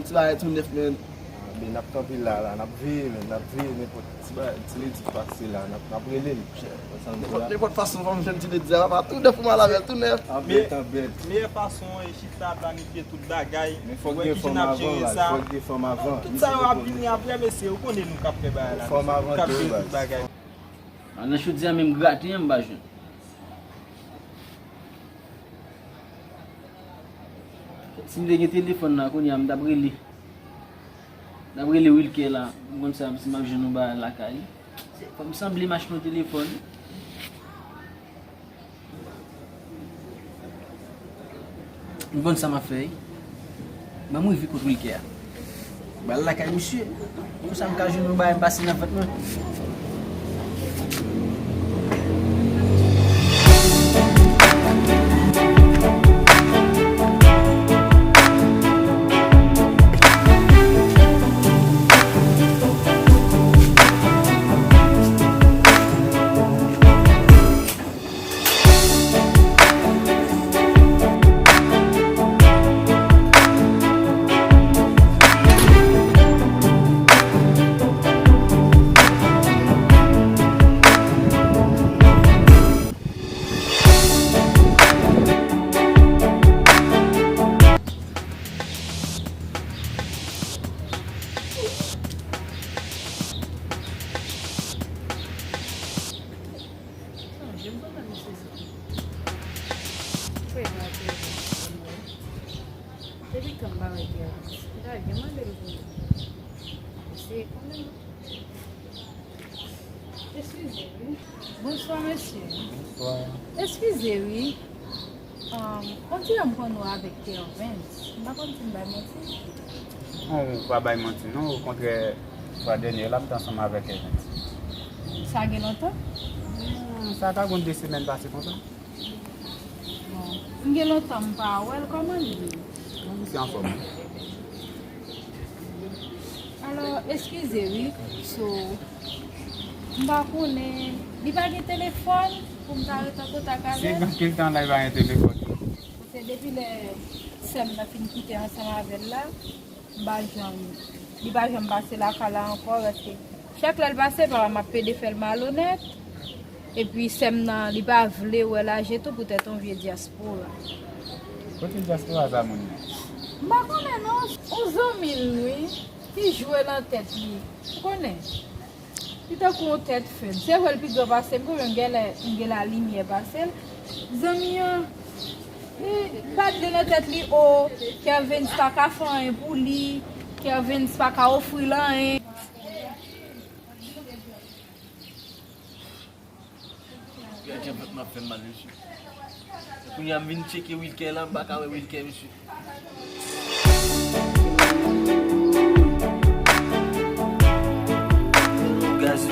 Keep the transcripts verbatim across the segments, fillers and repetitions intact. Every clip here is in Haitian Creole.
yon ti bagay tou nèf, men. Men n ap kanpe la, la, n ap veye, men, n ap veye nenpòt ti bagay, ti ledi k pase la, n ap, n ap rele l. Nenpòt, nenpòt fason, fò m jwenn ti ledi a, papa, tou nèf pou m al avè l, tou nèf. Anbèt, anbèt. Meyè fason e chita, planifye tout bagay. Men fòk gen fòm avan, baz, fòk gen fòm avan. Tout sa yo ap vini apre, mesye, ou konnen nou k ap fè bagay la, k ap jere tout bagay. A, nan choti a menm graten an m pa jwenn. Si m te gen telefòn la kounye a, m t ap rele. M t ap rele Wilker la, m konn sa, si m ap jwenn yon bagay lakay li. Se, fò m sanble m achte yon telefòn. M konn sa m ap fè wi. Ban m rive kot Wilker a. M al lakay misye. Konsa m ka jwenn yon bagay m pase nan vant mwen. Yo m kontan misye sa. Frè m ap telefòn mwen. Depi tan m pa wè Kervens. M ta gen mande l pou li. Mesye konnen. Eskize wi. Bonswa mesye. Bonswa. Eskize wi. Um, on dirè m konn ou avèk Kervens. M pa konn si m bay manti. Non, ou pa bay manti non. Okontrè, fwa dènye la m te ansanm avèk Kervens. Sa gen lontan? Hmm, sa ka gon de semèn pase konsa. Bon, m gen lontan m pa wè l, kòman l ye? Bon, misye anfòm. Alò, eskize wi, so, m pa konnen, li pa gen telefòn pou m ta rete an kontak avè l? Se gen anpil tan la li pa gen telefòn. Paske depi lè sè m nan fin kite ansanm avè l la, m pa janm, li pa janm pase lakay la ankò, paske chak lè l pase, papa m ap pede fè l malonèt. Epi sè m nan, li pa vle wè l aje tou poutèt yon vye dyaspora. Kote dyaspora sa moun nan? M pa konnen non, yon zanmi l wi, ki jwe nan tèt li. Ou konnen? Li tankou yon tèt fèb. Se vre l pi gran pase m, kanmenm genlè m gen lalimyè pase l. Zanmi an, li pa t gen nan tèt li, o, Kervens pa ka fè anyen pou li, Kervens pa ka ofri l anyen. Gad jan vant mwen ap fè m mal, mesye. Kounye a m vin tcheke Wilker la, m pa ka wè Wilker, mesye. Gaz.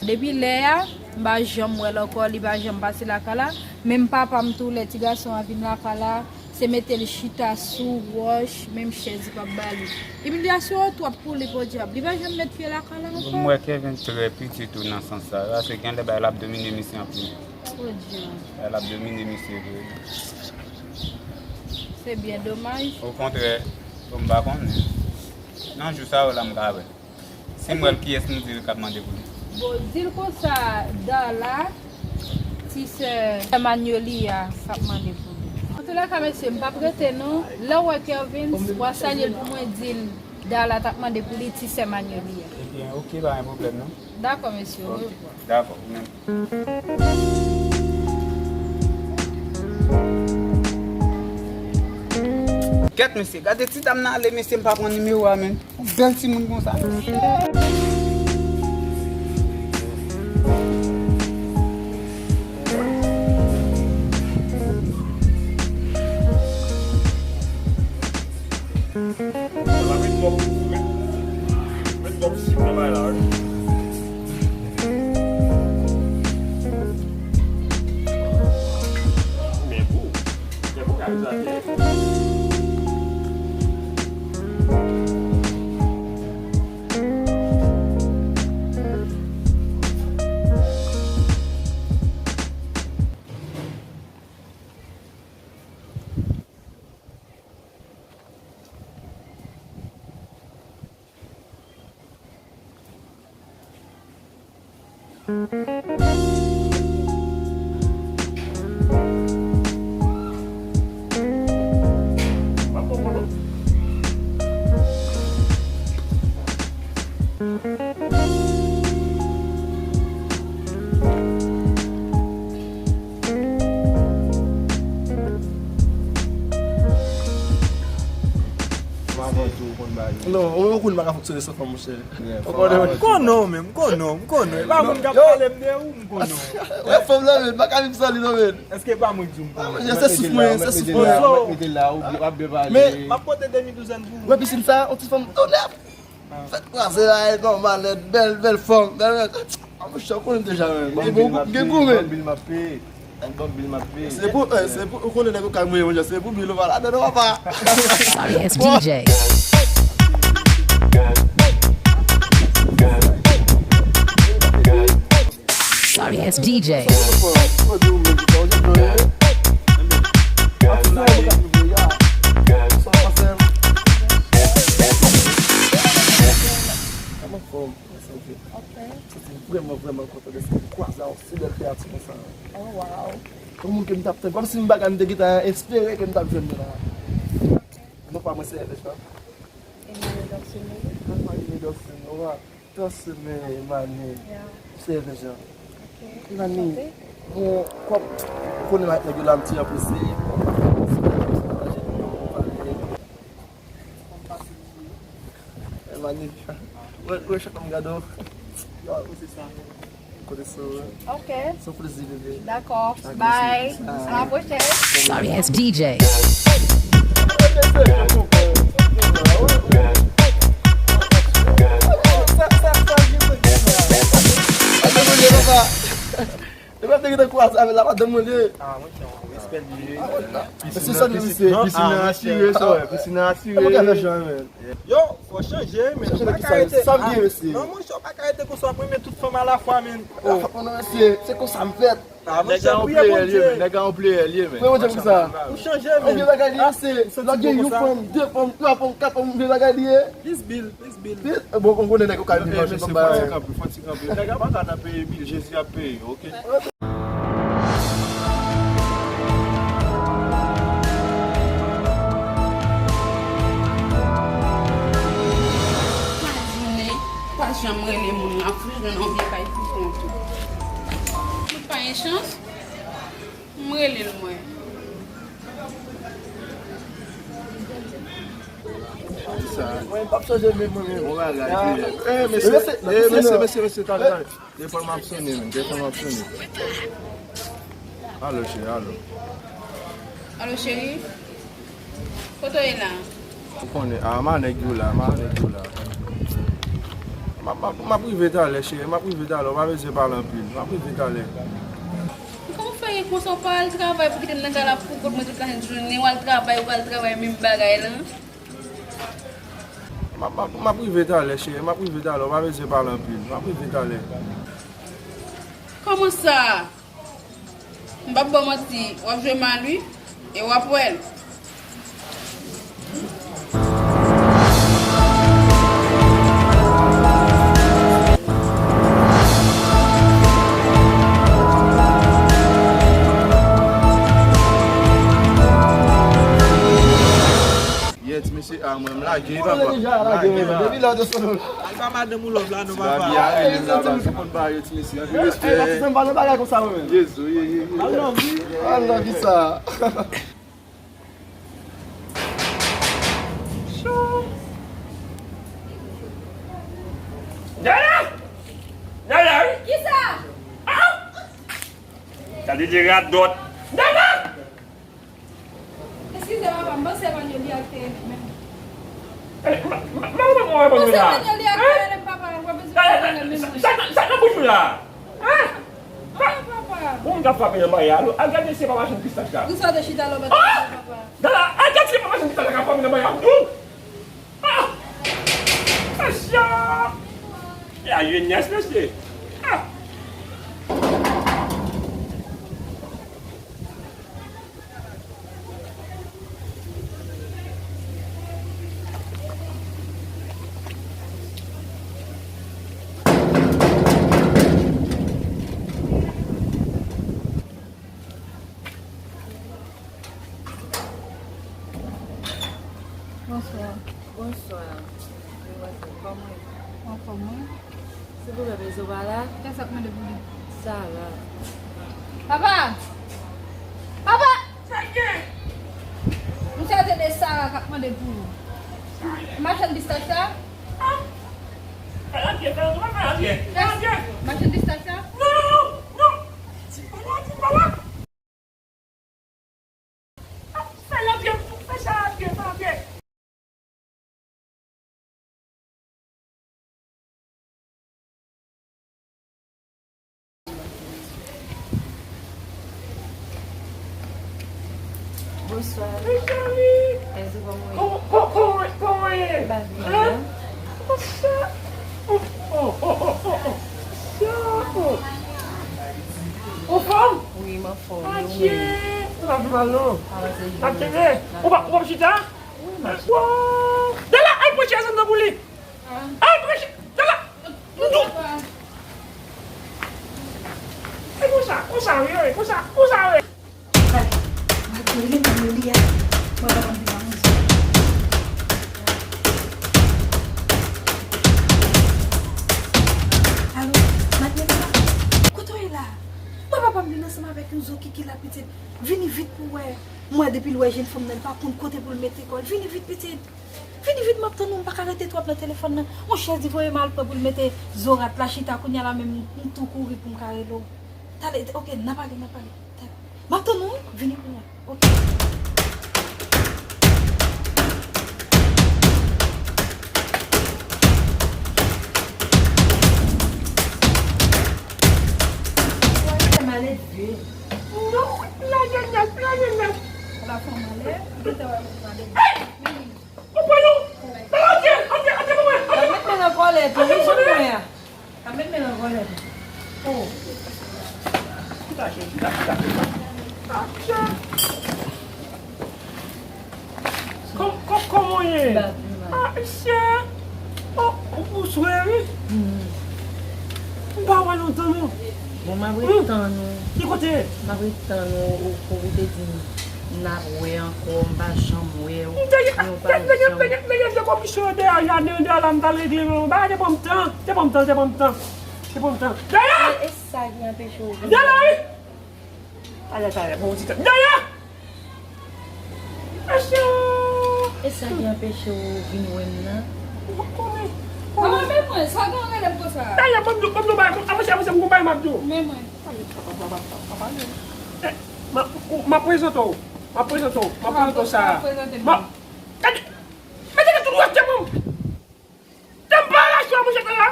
Depi lè a, m pa janm wè l ankò, li pa janm pase lakay la. Menm papa m tou, lè ti gason an vin lakay la, se mete l chita sou wòch, menm chèz li p ap ba li. Imilyasyon an twòp pou li, podyab. Li pa janm met pye lakay la ankò. M wè Kevin trè piti tou nan sans sa. Sa se genlè bagay la ap domine misye anpil. Podyab. Bagay la ap domine misye vre. Se byen domaj. Okontrè, m pa konnen. Nan jou sa yo la m ka wè. Si m wè l, kiyès nou di l k ap mande pou li? Bon, di l konsa, Darla, ti sè Magnolia, k ap mande pou li. Antoulèka, mesye, m p ap rete non. Lè w wè Kervens, w a salye l pou mwen, di l Darla t ap mande pou li, ti sè Magnolia. Ebyen, oke, pa gen pwoblèm non. Dakò, mesye, orevwa. Dakò, ou menm. Kèt, mesye, gade ti dam nan ale, mesye, m pa pran nimewo a, menm. Yon bèl timoun konsa. Sa va met bòb, met, met bòb sik nan bagay la, wi. Men pou, men pou gade sa te. Non, ou konn bagay. Non, ou konn bagay fonksyone san fanm, monchè. Ou konnen. M konnen w menm, m konnen w, m konnen w. E pa moun k ap pale m de ou, m konnen w. Wè fanm nan, men, m pa ka viv san li, non, men. Èske e pa mwen k di w m konnen w? Se souf mwen, se souf mwen. Men, m ap pote demi douzèn pou ou. Wè pisin sa, yon ti fanm tou nèf. Fèt kwaze la, e nòmal nèt, bèl, bèl fanm, bèl nèt. A, monchè, ou konnen deja, men. Bon, gen gou, men. Bon bil m ap peye. Bon bil m ap peye. Se pou, eh, se pou, ou konnen nèg yo kay mwen, monchè, se pou bil ou pa ladan non, papa. Sorry ass D J. Sorry ass D J. Sa te vrèman, vrèman kontan dèske m kwaze a yon si bèl kreyati konsa. Oh, wow. Yon moun ke m t ap tann. Kòmsi m pa ka, m te gentan espere ke m t ap jwenn li la. Non pa mwen se Ernest la. Emmanuel Dorcine. Emmanuel Dorcine. Wa, tansi men Emani. Yeah. Se jan. Ok. Emani, bon, kòm ou konnen m ak nèg yo la, m ti anprese. Emani, wè, wè, chak m gade w. Yo, ou se sa. Kote sou. Ok. Sou plezi, bebe. Dakò. Bye. A la pwochèn. Sorry ass D J. Epa te gentan kwaze avè l la, madanm mwen li ye. Ah, mwen, respè li. Mesye, sa nou misye. Pisin nan atire, sa wè, pisin nan atire. Mwen ka fè jan, men. Yo, fò chanje, men. Chanje de kisa? Sa m gen, mesye. Non, monchè, w pa ka rete konsa, w ap renmen tout fanm alafwa, men. Alafwa, non, mesye, se konsa m fèt. Ah, monchè, priyè Bondye. Nèg la yon player li ye, men. Priyè Bondye pou sa. Ou chanje, men. Yon vye bagay li ye, se lè gen yon fanm, de fanm, twa fanm, kat fanm, yon vye bagay li ye. Peace bill, peace bill. Bon, ou konnen nèg yo ka vin mache konba. Fò ti kanpe, fò ti kanpe. Nèg la pa ka nan peye bil, Jezi ap peye, ok? Imajine, pa janm rele moun la, fou jwenn yon vye kay pou kont ou. Ou pa gen chans? M rele l mwen. Sa. Mwen, m p ap chanje men mwen menm. Bon bagay, mesye. Eh, mesye, mesye, mesye, talè, talè. Telefòn m ap sonnen, men. Telefòn m ap sonnen. Alo, cheri, alo. Alo, cheri. Kote w ye la? Ou konnen, a, ma nèg yo la, ma nèg yo la. M ap, m ap, m ap rive talè, cheri, m ap rive talè, ou pa bezwen pale anpil, m ap rive talè. Kòman w fè gen konsa, w pa al travay pou kite m nan kay la pou kont mwen tout lajounen, w al travay, ou pa al travay, menm bagay la? M ap, m ap, m ap rive talè, cheri, m ap rive talè, ou pa bezwen pale anpil, m ap rive talè. Kòman sa? M p ap ba w manti, w ap jwe mal wi, e w ap wè l. Yè, ti mesye, a, mwen, m lage, papa. M lage, papa. Depi lè w te sot. Al ba madanm ou love la, non, papa. Ti babi a rele m la, papa. Konn ba yo, ti mesye. Anpil respè. Ey, pa ti fè m pale bagay konsa, mwen menm. Jezu, ye, ye, ye. Al love you. Al love you, sa. Nana! Nana, wi. Kisa? Ah! Gade de radòt. Nana! Eskize, papa, m panse Manyo li ak Telen menm. Eh, ma, ma, ma, ma, ma, ma, ma, ma. M panse Manyo li ak Telen, papa, w ap bezwen pale menm. Sa, sa, sa, sa nan bouch ou la? Hein? Papa. Ou moun k ap frape nan bagay la, al gade si se pa machann pistach la. Pou sa w te chita lòbèt la, papa. Dada, al gade si se pa machann pistach la k ap frape nan bagay la. Ou! Ah! Mesye! La jeunesse, mesye! Ah! Bonswa. Bonswa. Demwazèl, kòman w ye? Anfòm, wi. Silvouplè, Bezo pa la? Kiyès k ap mande pou li? Sara. Papa! Papa! Sa k gen? M chaje de Sara k ap mande pou ou. Machann pistach la? Ah! Fè l antre, fè l antre, fè l antre. Fè l antre. Machann pistach la? Non, non, non, non. Fè l antre, fè l antre, fè Sara antre, fè l antre. Bonswa. Wi, cheri. Èske w kòman w ye? Kòman, kòman, kòman w ye? M pa byen, non. Kòman sa? Oh, oh, oh, oh, oh. Sa, oh. Ou anfòm? Wi, m anfòm. Adje, ou pa fè mal, non. Avanse, jwenn. Ou pa, ou pa chita? Wi, m ap chita. Wow. Dala, al pran chèz anndan pou li. Al pran chèz, dala. Papa. E konsa, konsa, wi, wi, konsa, konsa, wi. Mwen pa konn di pa manje. Mwen pa konn di pa manje. Ki la, pitit? Vini vit pou wè. M wè depi l wè jenn fanm nan, li pa konn kote pou l mete kò l. Vini vit, pitit. Vini vit, m ap tann ou, m pa ka rete twòp nan telefòn nan. On chèz li voye m al pran pou l mete zo rat la chita, kounye a la menm, m tou kouri pou m ka rele w. Talè, oke, n a pale, n a pale. Talè. M ap tann ou, wi, vini kounye a. Oke. Malèt vye. Non, lage nèt, lage nèt. Ou la fè malè, ou te wè malè. Hey! Ou pran nou? Antre, antre, antre pou mwen. Antre. Mèt mwen nan kòlèt, wi, jan mwen a. Ka met men nan vòlè. Oh. Chita, chita, chita, chita. Acha. Kò-, kò-, kòman w ye? Acha. Oh, ou, ou swè, wi. M pa wè lontan, non. Bon, m ap ret tann ou. Ki kote? M ap ret tann ou, ou, ou te di m. N ap wè ankò, m pa janm wè w. Nou pa janm. Dèyè, dèyè, dèyè, dèyè, dèyè, komisyon an dèyè, jaden an dèyè la, m t al regle men w. Bagay te pran m tan, te pran m tan, te pran m tan. Te pran m tan. Dèyè! E, e sa ki anpeche w vin? Dèyè, wi! Talè, talè, bon, ti tan. Dèyè! Mesye! E sa ki anpeche w vin wè m nan? Ou pa konnen. Mama, men mwen, sa gen rele m konsa. Dèyè, ban m di w, ban m di w bagay, avanse, avanse, m gon bagay m ap di w. Men mwen. Eh, m ap, m ap prezante w. M ap prezante w. M ap prezante w sa. M ap prezante m. Gade, gade, gade tout rès tèt mwen. Tèt pa rache, manje tèt la.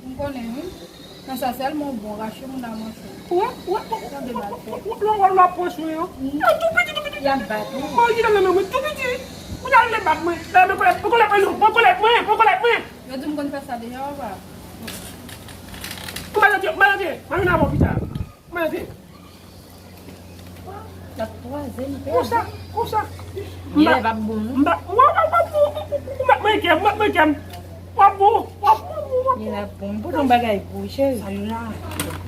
M konnen, wi. Nan sa sèlman w bon, rache moun nan manchè. Wè, wè, wè, wè, wè, wè, wè, lò w ap pran swen an. Tou piti, tou piti. Y ap bat ou. Manje tèt la nan men mwen, tou piti. Moun al le bat mwen. Lè mwen kòlèt, mwen kòlèt mwen non, mwen kòlèt mwen, mwen kòlèt mwen. Yo di m konn fè sa deja, papa. Ou malade, malade, malade nan lòpital. Malade. L ap kwaze m pèdi. Konsa, konsa. Yè l ap bon, non? M pa, w ap, w ap, w ap, w ap, w ap, w ap, w ap, w ap, w ap, w ap, w ap, w ap, w ap, w ap, w ap, w ap. Yè l ap bon. M pote yon bagay pou ou, cheri. Sa yo la.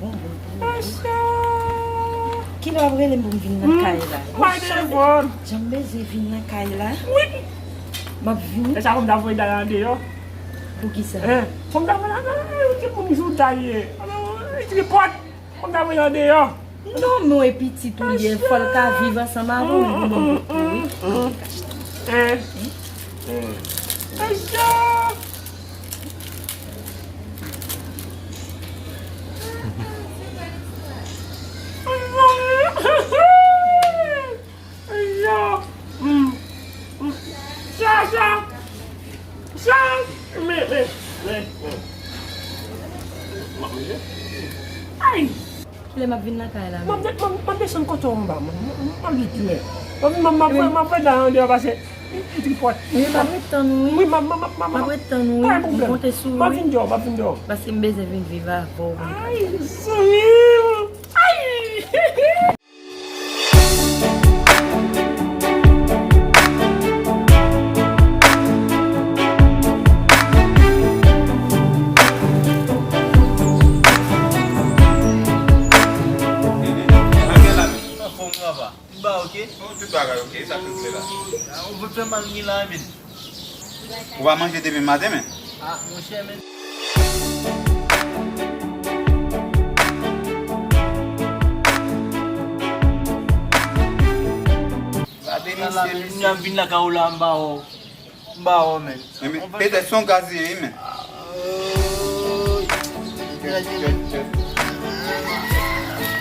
Bon, bon, bon, bon. Konsa. Kilè w ap rele m pou m vin nan kay la? Jan m bezwen vin nan kay la. Wi. M ap vini. E sa fò m ta voye dayè andeyò. Poukisa? Hein? Fò m ta voye dayè, yon ti moun jouda ye. Alò, yon tripòt. Fò m ta voye andeyò. Non, non, e pitit ou li ye. Fò l ka viv ansanm avè w, li pou ban w kout kou, wi. Hein? Hein? Acha! Acha! Hmm. Hmm. Sa, sa. Sa. Men, men, men, men. Ay! Kilè m ap vin nan kay la, men? M ap de-, m ap, m ap desann kote w anba, man. M, m, m ap vin kilè. M ap, m ap, m ap, m ap fè dayè andeyò pase. Li, li tripòt. Li tripòt. M ap ret tann ou, wi. Wi, m ap, m ap, m ap, m ap. M ap ret tann ou, wi. Pa gen pwoblèm. M konte sou ou, wi. M ap vin dèyò, m ap vin dèyò. Paske m bezwen vin viv avè w. Ay, zanmi m. Ay! Anfòm, papa. M ba, oke? Oh, tout bagay oke, sa tout klè la. Ah, ou vle fè mal gen la, men. Ou pa manje depi maten, men. Ah, monchè, men. Gade misye, misye. M ap vin lakay ou la, m ba ou. M ba ou, men. Petèt se yon gaz li ye, wi, men.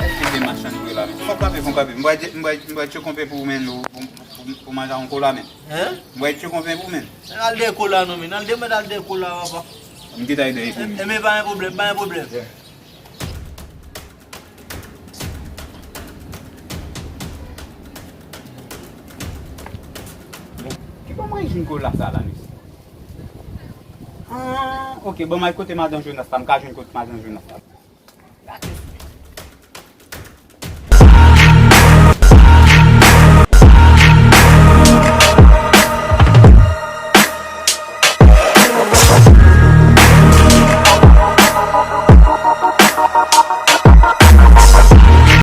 Èske gen machann vre la, men? Fò kanpe, fò kanpe. M pral, m pral, m pral tcheke yon pen pou ou, men, pou, pou, pou, pou manje yon kola, men. Hein? M pral tcheke yon pen pou ou, men. Al dèyè kola non, men. Al dèyè, al dèyè kola, papa. M gentan dèyè pou ou, men. Enben, pa gen pwoblèm, pa gen pwoblèm. Ki bò mwen jwenn kola sa la, mesye? Ah, oke, bon, m al kote madan Jonas la, m ka jwenn kote madan Jonas la.